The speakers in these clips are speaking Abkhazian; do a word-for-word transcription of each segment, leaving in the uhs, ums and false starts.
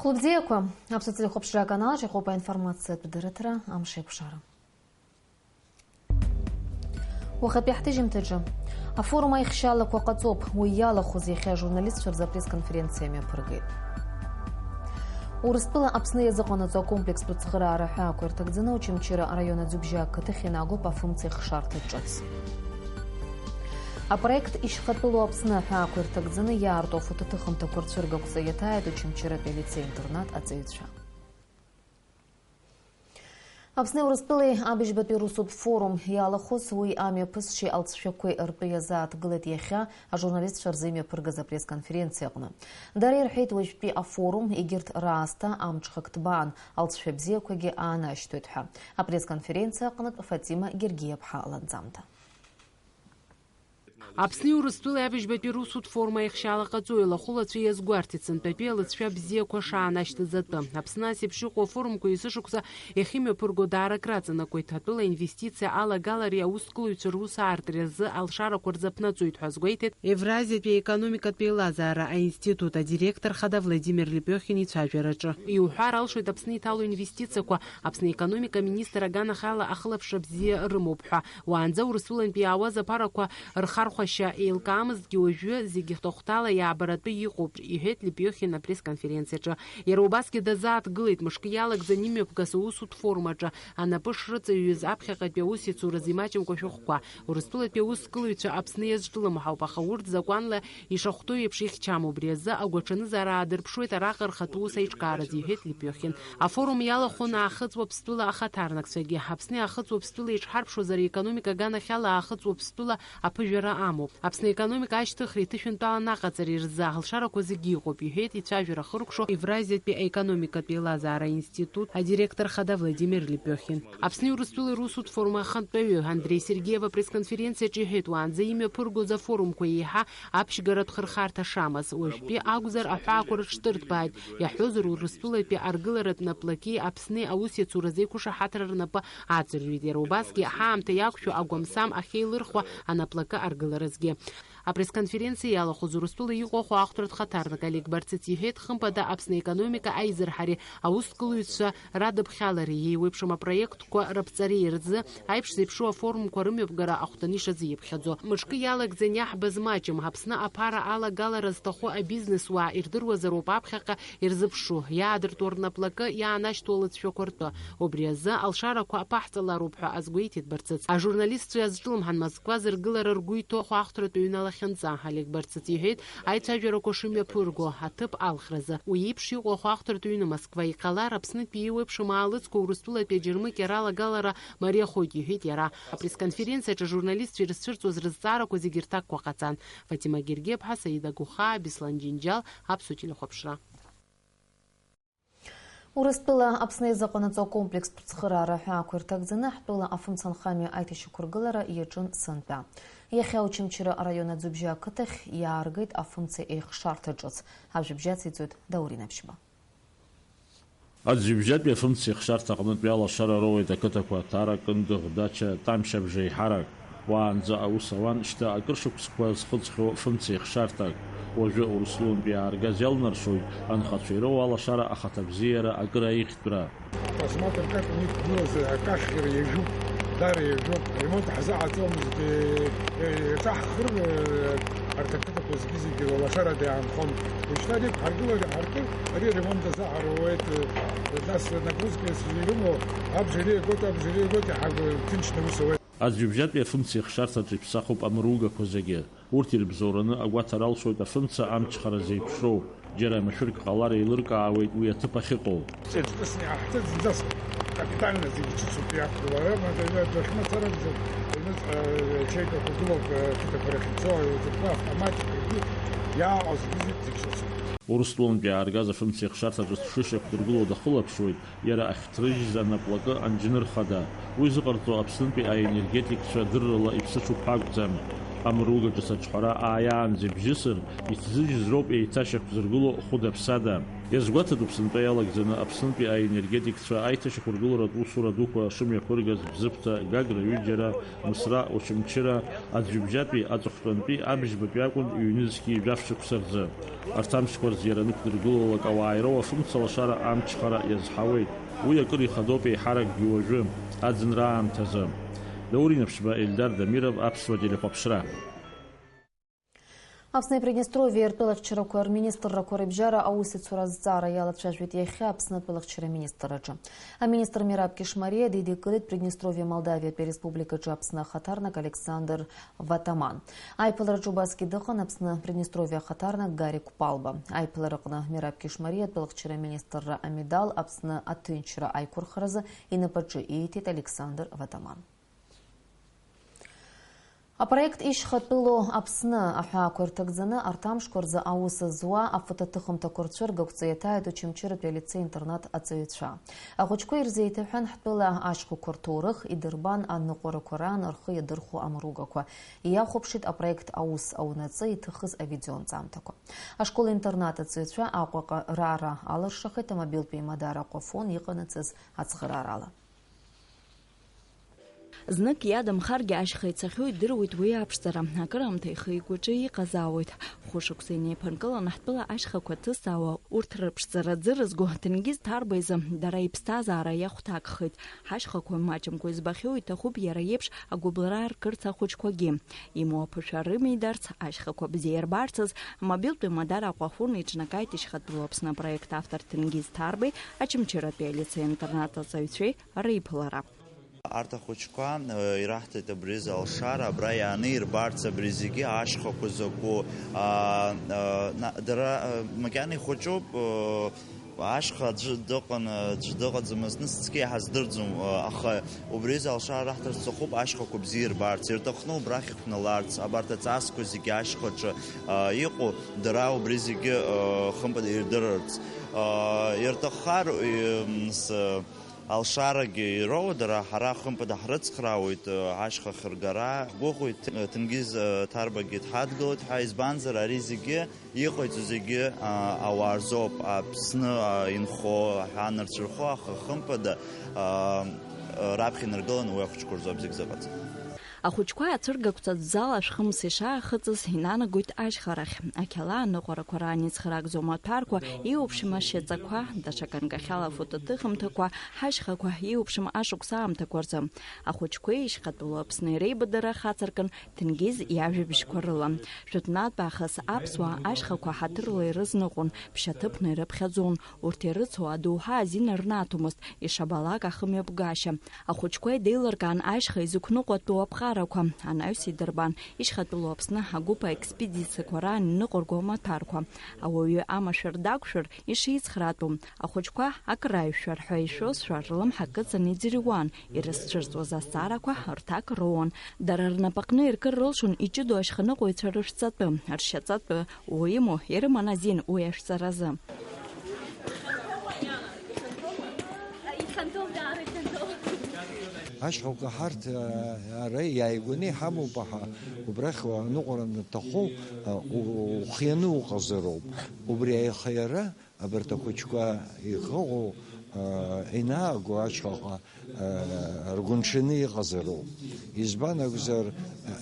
Лыбзиақәа, Аԥсуа телехәаԥшра аканалаҿ иҟоуп аинформациатә дырраҭара Амшеикәшара. Уахатәи ҳҭыжьымҭаҿы афорум аихшьаалақәа ҟаҵоуп, уи иалахәыз иахьа ажурналистцәа рзы апресс-конференциа мҩаԥыргеит. Урыстәыла Аԥсны иазыҟанаҵо акомплекстә цхыраара аҳәаақәа ирҭагӡаны Очамчыра араион Аӡҩыбжьа ақыҭахь ианаагоуп афымца ихшарҭа ҿыц. Апроект Ишьхатәылоу Аԥсны аҳәаақәа ирҭагӡаны иаарту афотоҭыхымҭақәа рцәыргақәҵа иаҭааит Очамчыратәи алицеи-интернат аҵаҩцәа. Аԥсни Урыстәылеи абыжьбатәи русутә форум иалахәыз уи амҩаԥысшьеи алҵшәақәеи ртәы иазааҭгылеит иахьа ажурналистцәа рзы имҩаԥыргаз апресс-конференциа аҟны. Дара ирҳәеит, уажәтәи афорум егьырҭ раасҭа амҽхак ҭбаан, алҵшәа бзиақәагьы аанашьҭуеит ҳәа. Апресс-конференциа аҟнытә Фатима Гергиаԥҳа ланҵамҭа. Аԥсни Урыстәылеи абыжьбатәи русутә форум аихшьаала ҟаҵо илахәылацәа иазгәарҭеит сынтәатәи алыҵшәа бзиақәа шаанашьҭыз атәы. Аԥсны ас еиԥш иҟоу афорумқәа есышықәса иахьымҩаԥырго даара акраҵанакуеит. Атәыла инвестициа алагалареи аускылаҩцәа рус аартреи азы алшарақәа рзаԥнаҵоит ҳәа азгәеиҭеит Евразиатәи аекономикатә еилазаара аинститут адиректор хада Владимир Лепиохин ицәажәараҿы. Иуҳәар алшоит Аԥсны иҭало инвестициақәа, Аԥсны аекономика министр аганахьала ахылаԥшра бзиа рымоуп ҳәа. Уаанӡа Урыстәылантәи иаауаз аԥарақәа рхархәашьа еилкаамызҭгьы, уажәы зегьы хҭахәҭала иаабаратәы иҟоуп, иҳәеит Лепиохин апресс-конференциаҿы. Иара убасгьы дазааҭгылеит мышкы иалагӡаны имҩаԥгаз аусутә форум аҿы анапы шрыҵаҩыз аԥхьаҟатәи аусеицуразы имаҷымкәа ашәҟәқәа. Урыстәылатәи аускылаҩцәа Аԥсны иазҿлымҳауп, аха урҭ закәанла ишахәҭоу еиԥш ихьчам. Убри азы агәаҽанызаара аадырԥшуеит араҟа рхатәы ус аиҿкааразы, иҳәеит Лепиохин. Афорум иалахәын Аахыҵ Уаԥстәыла ахаҭарнакцәагьы. Аԥсни Аахыҵ Уаԥстәыла еиҿҳарԥшуазар, аекономика аганахьала Аахыҵ Уаԥстәыла аԥыжәара амоуп. Аԥсны аекономика ашьҭыхреи ҭышәынтәалан аҟаҵареи рзы алшарақәа зегьы иҟоуп, иҳәеит ицәажәара ахыркәшо Евразиатәи аекономикатә еилазаара аинститут адиректор хада Владимир Лепиохин. Аԥсни Урыстәылеи русутә форум ахантәаҩы Андреи Сергеев апресс-конференциаҿы иҳәеит, уаанӡа имҩаԥыргоз афорумқәа еиҳа аԥшьгаратә хырхарҭа шамаз. Уажәтәи акәзар, аҳәаақәа рыҽдырҭбааит, иаҳҳәозар, Урыстәылатәи аргыларатә наплаки Аԥсни аус иацуразы еиқәышаҳаҭра рнапы аҵарҩит. Иара убасгьы, ҳаамҭа иақәшәо агәамсам ахьеилырхуа анаплакы аргыларазгьы. Апресс-конференциа иалахәыз Урыстәыла иҟоу ахәаахәҭратә хаҭарнак Олег Барцыц иҳәеит, хымԥада, Аԥсны аекономика аизырҳареи аускылаҩцәа радыԥхьалареи еиуеиԥшым апроектқәа раԥҵареи рзы аиԥш зеиԥшу афорумқәа рымҩаԥгара ахәҭаны ишазы иԥхьаӡо. Мышкы иалагӡан иаҳбаз маҷым, Аԥсны аԥара алагалара зҭаху абизнесуаа ирдыруазароуп аԥхьаҟа ирзыԥшу, иаадыртуа рнаплакы иаанашьҭуа лыҵшәақәа ртәы. Убри азы алшарақәа аԥаҳҵалароуп ҳәа азгәеиҭеит Барцыц. Ажурналистцәа иазҿлымҳан Москва зыргылара ргәы иҭоу ахәаахәҭратә ҩны лахьынҵа. Олег Барцыц иҳәеит, аицәажәарақәа шымҩаԥырго аҭыԥ алхразы. Уи еиԥш иҟоу ахәаахәҭратә ҩны Москва иҟалар, Аԥснытәи еиуеиԥшым аалыҵқәа Урыстәылатәи аџьармыкьа ралагалара мариахоит, иҳәеит иара. Апресс-конференциаҿы ажурналистцәа ирызцәырҵуаз рызҵаарақәа зегьы рҭакқәа ҟаҵан. Фатима Гергиаԥҳа, Саида Гухаа, Беслан Џьынџьал, Аԥсуа телехәаԥшра. Урыстәыла Аԥсны изыҟанаҵо акомплекстә цхыраара аҳәаақәа ирҭагӡаны ҳтәыла афымцамҩа аиҭашьақәыргылара иаҿын сынтәа. Иахьа Очамчыра араион Аӡҩыбжьа ақыҭахь иааргеит афымца еихшарҭа ҿыц. Ажәабжь ациҵоит Даур Инаԥшьба. Аӡҩыбжьатәи афымца еихшарҭа аҟнытә иалашара роуеит ақыҭақәа Ҭара, Кындыӷ, Дача, Тамшь абжеиҳарак. Уаанӡа аус ауан, шьҭа акыр шықәсқәа зхыҵхьоу фымца еихшарҭак. Уажәы Урыстәылантәи иааргаз иалнаршоит анхацәа ироуа алашара ахаҭабзиара акыр аихтәра. Посмотрим, как у них было за-, акашьара иажәуп, дара иажәуп, ремонт ҳзаҟаҵомызт, е, е, еиҿаҳхыр, е, арҭ ақыҭақәа зегьы-зегьы лашарада иаанхон. Уажәшьҭа ари ҳаргылар иҳаркыр, ари аремонт азаҳароуеит, е, нас нагрузка ирымоу абжара игоит, абжара игоит, иҳагәҭынчны аус ауеит. Аӡҩыбжьатәи афымца еихшарҭаҿы иԥсахуп амыругақәа зегьы. Урҭ ирыбзоураны агәаҭара алшоит афымца амчхара зеиԥшроу. Џьара машәырк ҟалар еилыркаауеит уи аҭыԥ ахьыҟоу. Ҿыцны иаҳҭыҵӡаз капитально зегьы ҿыцуп иақәгылара, адәахьы мацара акәзар, аҩныҵҟа ячеикақәа гылоуп, ақыҭақәа рахь ицо, аҩаӡақәа, автоматикақәагьы иааҟаз зегьы ҿыцуп. Урыстәылантәи иааргаз афымца еихшарҭаҿы шышьақәдыргыло дахылаԥшуеит. Иара ахьҭрыжьыз анаплакы анџьныр хада. Уи зыҟарҵо Аԥснытәи аенергетикцәа дыррала иԥсыҽуп ҳәа акәӡам. Амруга ҿыц аҿҳәара ааиаанӡа ибжьысыр, иҭзыжьыз роуп еиҭашьақәзыргыло хәыда-ԥсада. Иазгәаҭатәуп сынтәа иалагӡаны Аԥснытәи аенергетикцәа аиҭашьақәыргыларатә усура дуқәа шымҩаԥыргаз Бзыԥҭа, Гагра ҩыџьара, Мысра, Очамчыра, аӡҩыбжьатәи, аҵыхәтәантәи, абжьбатәи акәын ҩнызқьи жәаф шықәса рзы. Арҭ амшқәа рзы иара анықәдыргылалак ауааира уафымцалашара амчхара иазҳауеит. Уи акыр ихадоуп еиҳаракгьы уажәы, аӡынра аамҭазы. Даур Инаԥшьба, Ельдар Дамиров, Аԥсуа телехәаԥшра. Аԥсни Приднестровиеи ртәылахьчарақәа рминистррақәа рыбжьара аусеицура азҵаара иалацәажәеит иахьа Аԥсны атәылахьчара аминистрраҿы. Аминистр Мераб Кишмариа дидикылеит Приднестровиа Молдавиатәи ареспубликаҿы Аԥсны ахаҭарнак Александр Ватаман. Аиԥылараҿы убасгьы дыҟан Аԥсны Приднестровиа ахаҭарнак Гарик Кәпалба. Аиԥылараҟны Мераб Кишмариа атәылахьчара аминистрра амедал Аԥсны аҭынчра аиқәырхаразы инапаҿы ииҭеит Александр Ватаман. Апроект Ишьхатәылоу Аԥсны аҳәаақәа ирҭагӡаны арҭ амшқәа рзы аус зуа афотоҭыхымҭақәа рцәыргақәҵа иаҭааит Очамчыратәи алицеи-интернат аҵаҩцәа. Ахәыҷқәа ирзеиҭаҳәан ҳтәыла ашьхақәа рҭоурых, идырбан аныҟәарақәа раан рхы иадырхәо амругақәа, иахәаԥшит апроект аус аунаҵы иҭыхыз авидеонҵамҭақәа. Ашкол-интернат аҵаҩцәа Аҟәаҟа рара алыршахеит амобилтә еимадара Аҟәафон иҟанаҵаз ацхыраарала. Знык иадамхаргьы ашьха ицахьоу идыруеит уи аԥшӡара. Акыраамҭа ихы-игәаҿы иҟазаауеит. Хәышықәса инеиԥынкыланы ҳтәыла ашьхақәа ҭызаауа, урҭ рыԥшӡара аӡы рызго Ҭенгиз Ҭарба изы дара иԥсҭазаара иахәҭакхеит. Ҳашьхақәа маҷымкәа избахьоу иҭахуп иара иеиԥш агәыбылра ркырц ахәыҷқәагьы. Имоу аԥышәа рымидарц, ашьхақәа бзиа ирбарц азы, амобилтә еимадара Аҟәафон иҿнакааит ишьхатәылоу Аԥсны апроект автор Ҭенгиз Ҭарбеи Очамчыратәи алицеи-интернат аҵаҩцәеи реиԥылара. Арҭ ахәыҷқәа, э, ираҳҭеит абри азы алшара, абра иааны ирбарц абри зегьы ашьхақәа закәу, а, а, на-, дара, а, макьана ихәыҷуп, э, ашьха аӡәы дыҟан, аӡәы дыҟаӡамызт, нас цқьа иҳаздырӡом, э, аха убри азы алшара раҳҭар сҭахуп, ашьхақәа бзиа ирбарц, ирҭахны убрахь ихәналарц, абарҭ аҵасқәа зегьы ашьхаҿы, а, иҟоу, дара убри зегьы, э, хымԥада ирдырырц. А, ирҭаххар, э, м, с-, Алшарагьы ироуа дара, ҳара хымԥада ҳрыцхраауеит, э, ашьха ахыргара. Ҳгәыӷуеит, э, Ҭенгиз, э, Ҭарбагьы дҳадгылоит ҳәа, избанзар, ари зегьы иҟаиҵо зегьы, а, ауаа рзоуп, Аԥсны, а, инхо, аҳәаа анырцәырхо, аха хымԥада, а, э, раԥхьа инаргыланы уи ахәыҷқәа рзоуп зегь зыҟаҵатәу. Ахәыҷқәа ацәыргақәҵатә зал ашәхымс ишаахыҵыз инанагоит ашьхарахь. Ақьала аныҟәарақәа раан ицхраагӡоу амаҭәарқәа, иуԥшым ашьаҵақәа, даҽа ганкахьала афотоҭыхымҭақәа, ҳашьхақәа, иуԥшым ашықәс аамҭақәа рзы. Ахәыҷқәеи ишьхатәылоу Аԥсни реибадара хацыркын Ҭенгиз иажәабжьқәа рыла. Жәытәнатә аахыс аԥсуаа ашьхақәа ҳаҭырла ирызныҟәон, ԥшьаҭыԥны ирыԥхьаӡон, урҭ ирыцу адоуҳа азин рнаҭомызт, ишабалак ахымҩаԥгашьа. Ахәыҷқәа идеилыркаан ашьха изықәныҟәатәу аԥҟарақәа, анаҩс идырбан ишьхатәылоу Аԥсны агәыԥ аекспедициақәа раан иныҟәырго амаҭәарқәа. Ауаҩы амашәыр дақәшәар, ишицхраатәу, ахәыҷқәа акрааҩшәар ҳәа ишәозшәа, рлымҳа кыҵаны иӡырҩуан, ирызцәырҵуаз азҵаарақәа рҭак роуан. Дара рнапаҟны иркыр рылшон иҷыдоу ашьханыҟәаҩцәа рышәҵатәы, ршьаҵатәы, уимоу, ирыман азин уи ашәҵаразы. Ашьхақәа ҳарҭ, а, ара иааигәаны иҳамоуп, аха убрахь аныҟәара анҭаху, а, у-, ухианы уҟазароуп. Убри аихаиара абарҭ ахәыҷқәа ихыҟоу, а, инааго ашьхаҟа, а, ргәынҽаны иҟазароуп. Избан акәзар, а,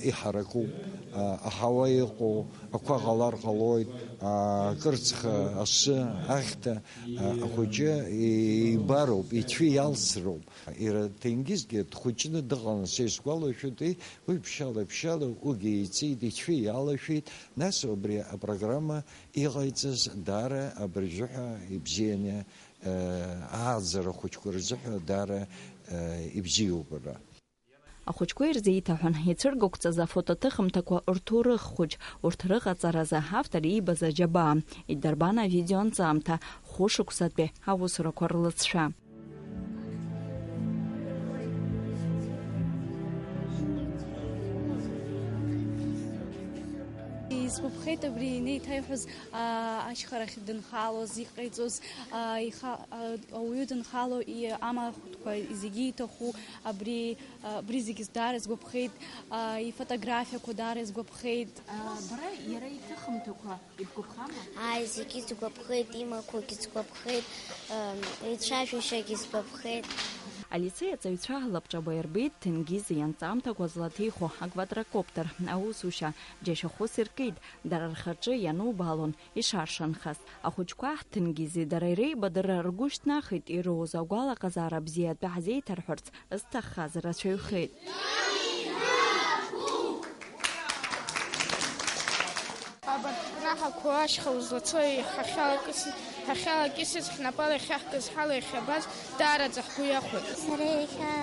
иҳаракуп, а, аҳауа иҟоу, ақәа ҟалар ҟалоит, а, акырцх, асы, ахьҭа, а, ахәыҷы ибароуп, ицәиалсроуп. Иара Ҭенгизгьы дхәыҷны дыҟан, са исгәалашәоит, уи ԥшьала-ԥшьала уигьы еиҵеит, ицәиалашәеит, нас убри апрограмма иҟаиҵаз даара абыржәы ҳәа ибзианы, э, ааӡара хәыҷқәа рзыҳәа даара, э, ибзиоуп ара. Ахәыҷқәа ирзеиҭаҳәан, ицәыргақәҵаз афотоҭыхымҭақәа рҭоурых хәыҷ, урҭ рыҟаҵаразы автор иибаз аџьабаа, идырбан авидеонҵамҭа, хәышықәсатәи аусурақәа рлыҵшәа. Сгәаԥхеит абри инеиҭаиҳәоз, аа, ашьхарахь дынхалоз, иҟаиҵоз, аа, иха-, аа, ауаҩы дынхало, и-, амахәҭқәа зегьы иҭаху, абри, аа, абри зегьы даара сгәаԥхеит, аа, ифотографиақәа даара сгәаԥхеит. Бара иара иҭыхымҭақәа ибгәаԥхама? Ааи, зегьы сгәаԥхеит, имақәагьы сгәаԥхеит, ицәажәашьагьы сгәаԥхеит. Алицеи аҵаҩцәа лабҿаба ирбеит Ҭенгизи ианҵамҭақәа злаҭихуа аквадрокоптер аусушьа. Џьашьахәыс иркит, дара рхаҿы ианубаалон ишаршанхаз. Ахәыҷқәа Ҭенгизи дареи реибадырра ргәы шьҭнахит, ироуз агәалаҟазаара бзиа атәы ҳзеиҭарҳәарц зҭаххаз рацәаҩхеит. Абарҭ акнаҳақәа ашьха узлацо иҳахьалакьысыз, ҳахьалакьысыз, ҳнапала иахьаҳкыз, ҳала иахьабаз, даараӡа ҳгәы иахәеит. Сара иахьа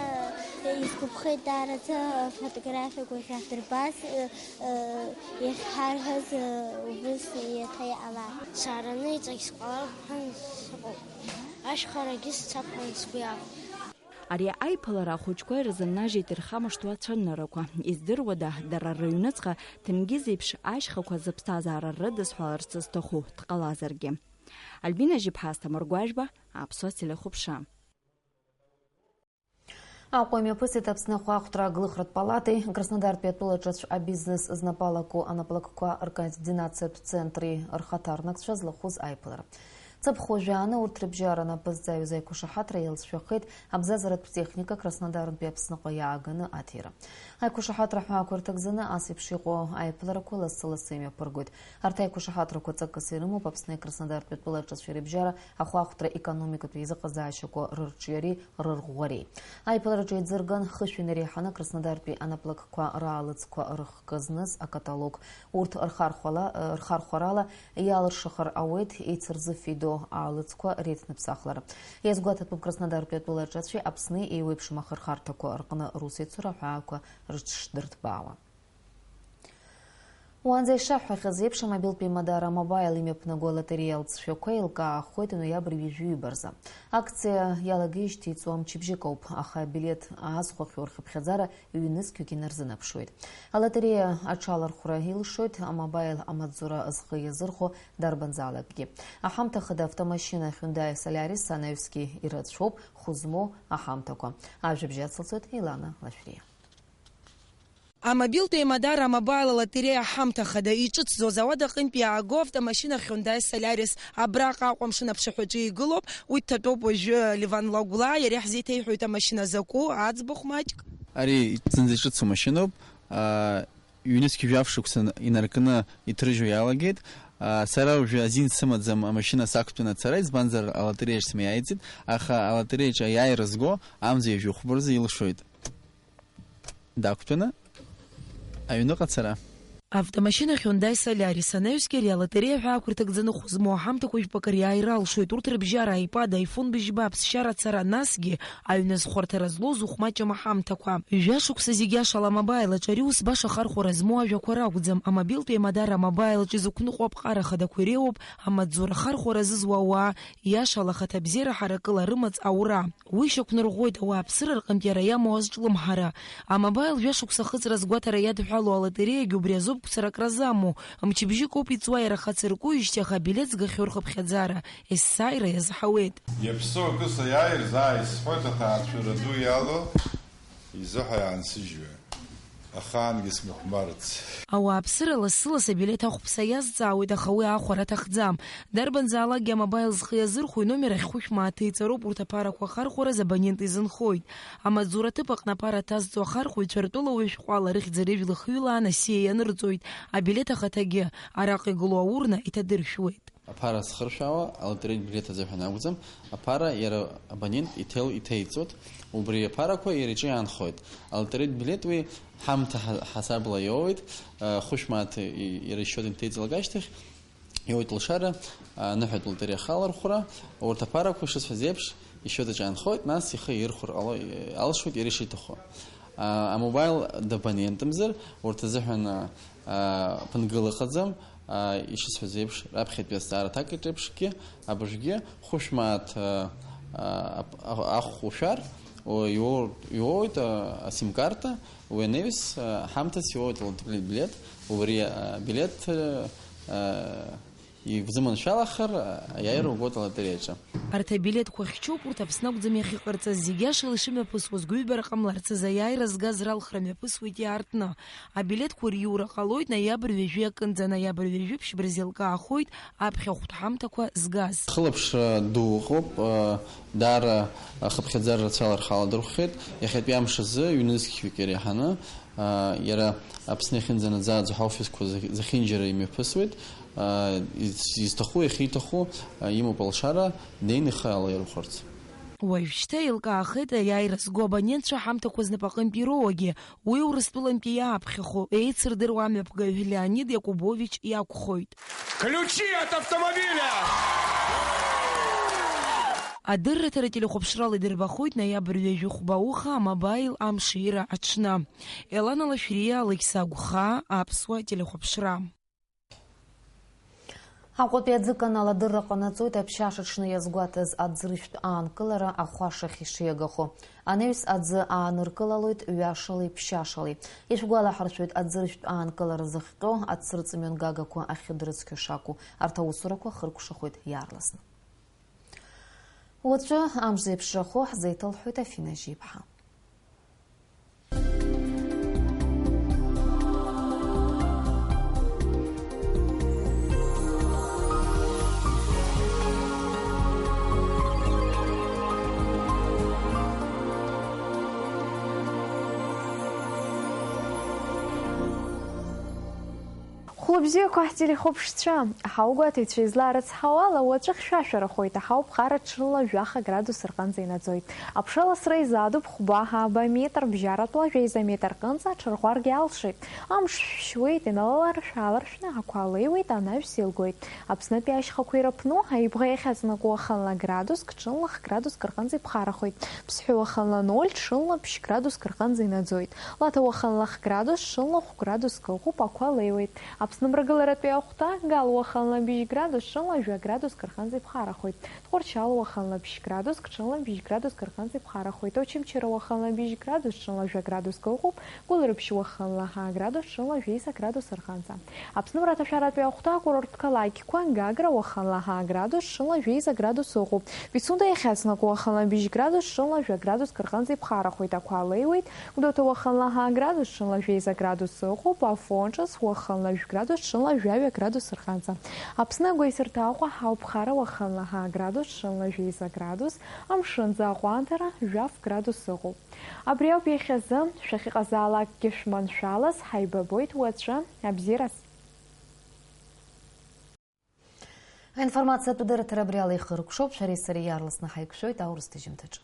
исгәаԥхеит даараӡа афотографиақәа шәаҳдырбаз, иахьҳарҳәаз убыс иаҭа иҟалар. Саараны иҵегь сҟалап ҳәа сыҟоуп. Ашьхарагьы сцап ҳәа сгәы иахәеит. Ари аиԥылара ахәыҷқәа ирзыннажьит ирхамышҭуа ацәаныррақәа. Издыруада, дара рыҩныҵҟа Ҭенгиз еиԥш ашьхақәа зыԥсҭазаара рыдысҳәаларц зҭаху дҟалазаргьы. Альбина Жьыԥҳа, Асҭамыр Гәажәба, Аԥсуа телехәаԥшра. Аҟәа имҩаԥысит Аԥсны ахәаахәҭра аглыхратә палатеи Краснодартәи атәылаҿацә абизнес знапалаку анаплакқәа ркоординациатә центри рхаҭарнакцәа злахәыз аиԥылара. Цыԥхәажәааны урҭ рыбжьара напы зҵаҩыз аиқәышаҳаҭра иалҵшәахеит абзазаратә техника Краснодартәи Аԥсныҟа иааганы аҭира. Аиқәышаҳаҭра ҳәаақәа рҭагӡаны ас еиԥш иҟоу аиԥыларақәа лассы-лассы имҩаԥыргоит. Арҭ аиқәышаҳаҭрақәа ҵакыс ирымоуп Аԥсни Краснодартәи атәылаҿацәеи рыбжьара ахәаахәҭра економикатә еизыҟазаашьақәа рырҿиареи рырӷәӷәареи. Аиԥылараҿы еизырган хышә инареиҳаны Краснодартәи анаплакқәа раалыҵқәа рыхкы зныз акаталог. Урҭ рхархәала, рхархәарала иалыршахар ауеит еицырзыфидо аалыҵқәа реицныԥсахлара. Иазгәаҭатәуп Краснодартәи атәылаҿацәеи Аԥсни еиуеиԥшым ахырхарҭақәа рҟны русеицура аҳәаақәа рыҽшдырҭбаауа. Уаанӡа ишаҳҳәахьаз еиԥш, амобилтә еимадара А-Мобаил имҩаԥнаго алотереиа алҵшәақәа еилкаахоит ноиабр ҩажәи ҩба рзы. Акциа иалагеижьҭеи иҵуа мчыбжьык ауп, аха абилеҭ аазхәахьоу рхыԥхьаӡара ҩнызқьҩык инарзынаԥшуеит. Алотереиа аҽалархәра илшоит А-Мобаил амаҵзура зхы иазырхәо дарбанзаалакгьы. Аҳамҭа хада автомашьына Hyundai Solaris анаҩсгьы ирацәоуп хәы змоу аҳамҭақәа. Ажәабжь ацылҵоит Елана Лашәриа. Амобилтә еимадара А-Мобаил алотереиа аҳамҭа хада иҿыцӡоу азауад аҟынтә иааго автомашьына Hyundai Solaris. Абраҟа Аҟәа амшын аԥшаҳәаҿы игылоуп. Уи дҭатәоуп уажәы Леван Лагәлаа иара иаҳзеиҭеиҳәоит амашьына закәу, аӡбахә маҷк. Ари зынӡа иҿыцу машьыноуп. Аа, ҩнызқь жәаф шықәса инаркны иҭрыжьуа иалагеит. Аа, сара уажәы азин сымаӡам амашьына сақәтәаны ацара, избанзар, алотереиаҿ смиааиӡеит, аха алотереиаҿ аиааира зго амза ҩажәи хәба рзы илшоит. Дақәтәаны аҩныҟа ацара. Автомашьына Hyundai Solaris анаҩсгьы ари алотереиа ҳәаақәа рҭагӡаны хәы змоу аҳамҭақәа жәпакы риааира алшоит. Урҭ рыбжьара iPad, iPhone быжьба, аԥсшьара ацара, насгьы аҩны азхәарҭара злоу зыхәмаҷым аҳамҭақәа. Жәашықәса зегь иашала А-Мобаил аҿы ари ус баша ахархәара змоу ажәақәа ракәӡам. Амобилтә еимадара А-Мобаил аҿы изықәныҟәо аԥҟара хадақәа иреиуоуп амаҵзура ахархәара зызуа ауаа, иашала ахаҭабзиара ҳаракыла рымаҵ аура. Уи шьақәнарӷәӷәоит ауааԥсыра рҟынтә иара иамоу азҿлымҳара. А-Мобаил жәашықәса ахыҵра азгәаҭара иадҳәалоу алотереиагьы убри азоуп гәцаракра замоу. Мчыбжьык ауп иҵуа иара хацыркуижьҭеи, аха абилеҭ згахьоу рхыԥхьаӡара есааира иазҳауеит. Иаԥсоу акы саиааир заа исҳәоит, аҭаацәара ду иалоу изыҳәа иаансыжьуеит. Ахаангьы смыхәмарц. Ауааԥсыра лассы-ласс абилеҭ ахәԥса иазҵаауеит, аха уи аахәара аҭахӡам. Дарбанзаалакгьы А-Мобаил зхы иазырхәо иномер ахь хәышә мааҭы иҵароуп урҭ аԥарақәа ахархәараз абонент изынхоит. Амаҵзура аҭыԥ аҟны аԥара ҭазҵо ахархәаҩцәа ртәыла уажә шәҟәала рыхьӡ-рыжәла хҩыла анасиа ианырҵоит. Абилеҭ ахаҭагьы араҟа игылоу аурна иҭадыршәуеит. Аԥара зхыршәаауа алотереитә билеҭ азыҳәан акәӡам, аԥара иара абонент иҭел-, иҭеиҵоит, убри аԥарақәа иара иҿы иаанхоит. Алотереитә билеҭ уи ҳамҭа ҳа-, ҳасабла иоуеит, а, хәышә мааҭ и-, иара ишьоит инҭеиҵалак ашьҭахь, иоуеит лшара, а, аныҳәатә лотереиа ахалархәра, урҭ аԥарақәа шысҳәаз еиԥш, ишьоит аҿы аанхоит, нас ихы ирхәар ҟало-, алшоит иара ишиҭаху. А, амобаил дабонентымзар, урҭ азыҳәан, а, а, ԥынгыла ыҟаӡам, а, ишысҳәаз еиԥш, раԥхьатәи азҵаара аҭак еиԥшгьы, абыржәгьы хәышә мааҭ, а, а, ап-, а-, ахә ушәар, О, иуоу-, иуоуеит, а, асимкарта, уи анаҩс, а, ҳамҭас иуоуеит алотереиатә билеҭ, убри, а, абилеҭ, а, а, ивзыманшәалахар, а, аиааира угоит алотереиаҿы. Арҭ абилеҭқәа хьчоуп, урҭ Аԥсны акәӡам иахьыҟарҵаз, зегьы ашала ишымҩаԥысуаз гәҩбараҟа ҟамларц азы аиааира згаз ралхра мҩаԥысуеит иаартны. Абилеҭқәа риура ҟалоит ноиабр ҩажәи акынӡа, ноиабр ҩажәи ԥшьба рзы еилкаахоит аԥхьахәтә ҳамҭақәа згаз. Хылаԥшра ду ыҟоуп, даара ахыԥхьаӡара рацәала рхы аладырхәхьеит. Иахьатәи амш азы ҩнызқьҩык иреиҳаны, иара Аԥсны иахьынӡанаӡааӡо ҳаофисқәа зехь-, зехьынџьара имҩаԥысуеит. Из-, изҭаху, иахьиҭаху, имоуп алшара, днеины ихы алаирхәарц. Уажәшьҭа еилкаахеит аиааира зго абонентцәа ҳамҭақәа знапаҟынтә ироуагьы. Уи Урыстәылантәи иааԥхьахо, еицырдыруа амҩаԥгаҩ Леонид Иакубович иакәхоит. Ключи от автомобиля! Адырраҭара телехәаԥшрала идырбахоит ноиабр ҩажәи хәба уха амобаил амшира аҽны. Елана Лашәриа, Алықьса Агәхаа, Аԥсуа телехәаԥшра. Аҟәатәи аӡыканал адырра ҟанаҵоит аԥшьаша аҽны иазгәаҭаз аӡыршәтә аанкылара ахәашахь ишиагахо. Анаҩс аӡы ааныркылалоит ҩашалеи ԥшьашалеи. Ишәгәалаҳаршәоит, аӡыршәтә аанкылара зыхҟьо ацырҵымҩан гагақәа ахьыдрыцқьо шакәу. Арҭ аусурақәа хыркәшахоит иаарласны. Уаҵәы амш зеиԥшрахо ҳзеиҭалҳәоит Афина Жьиԥҳа. Хәлыбзиақәа ҳтелехәаԥшцәа, ҳаугәаҭаҩцәа излаарыцҳауала, уаҵәы хьшәашәарахоит, аҳауа ԥхара ҽынла жәаха градус рҟынӡа инаӡоит. Аԥша ласра изаадуп хәба ааба метр, бжьаратәла жәеиза метр рҟынӡа аҽарӷәӷәаргьы алшоит. Амш шәшьуеит, иналаларшә-ааларшәны ақәа леиуеит, анаҩс еилгоит. Аԥснытәи ашьхақәа ирыԥну, аибӷа иахьаҵанакуа уахынла градуск, ҽынла х-градуск рҟынӡа иԥхарахоит. Ԥсҳәы уахынла ноль, ҽынла ԥшь градуск рҟынӡа инаӡоит. Лаҭа уахынла х-градус, ҽынла хә-градуск ыҟоуп, ақәа леиуеит. Аԥсны мрагыларатәи ахәҭа, Гал уахынла быжь градус, ҽынла жәа градуск рҟынӡа иԥхарахоит. Тҟәарчал уахынла ԥшь градуск, ҽынла быжь градуск рҟынӡа иԥхарахоит. Очамчыра уахынла быжь градус, ҽынла жәа градуск ыҟоуп. Гәылрыԥшь уахынла ҳа градус, ҽынла жәеиза градус рҟынӡа. Аԥсны мраҭашәаратәи ахәҭа акурорттә қалақьқәа, Гагра уахынла ҳа градус, ҽынла жәеиза градус ыҟоуп. Пицунда иахьаҵанакуа уахынла быжь градус, ҽынла жәа градуск рҟынӡа иԥхарахоит, ақәа леиуеит. Гәдоуҭа уахынла ҳа градус, ҽынла жәеиза градус ыҟоуп. Афон ҿыц уахынла жәа градус, ҽынла жәаҩа градус рҟынӡа. Аԥсны агәеисырҭа Аҟәа ҳауп, ԥхара уахынла ҳа градус, ҽынла жәеиза градус, амшынӡы аҟәандара жәаф градус ыҟоуп. Абри ауп иахьазы, шәахьыҟазаалакгьы шәманшәалаз, ҳаибабоит уаҵәы, абзиараз. Аинформациатә дырраҭара абри ала ихыркәшоуп, шәареи сареи иаарласны ҳаиқәшәоит аурыс ҭыжьымҭаҿы.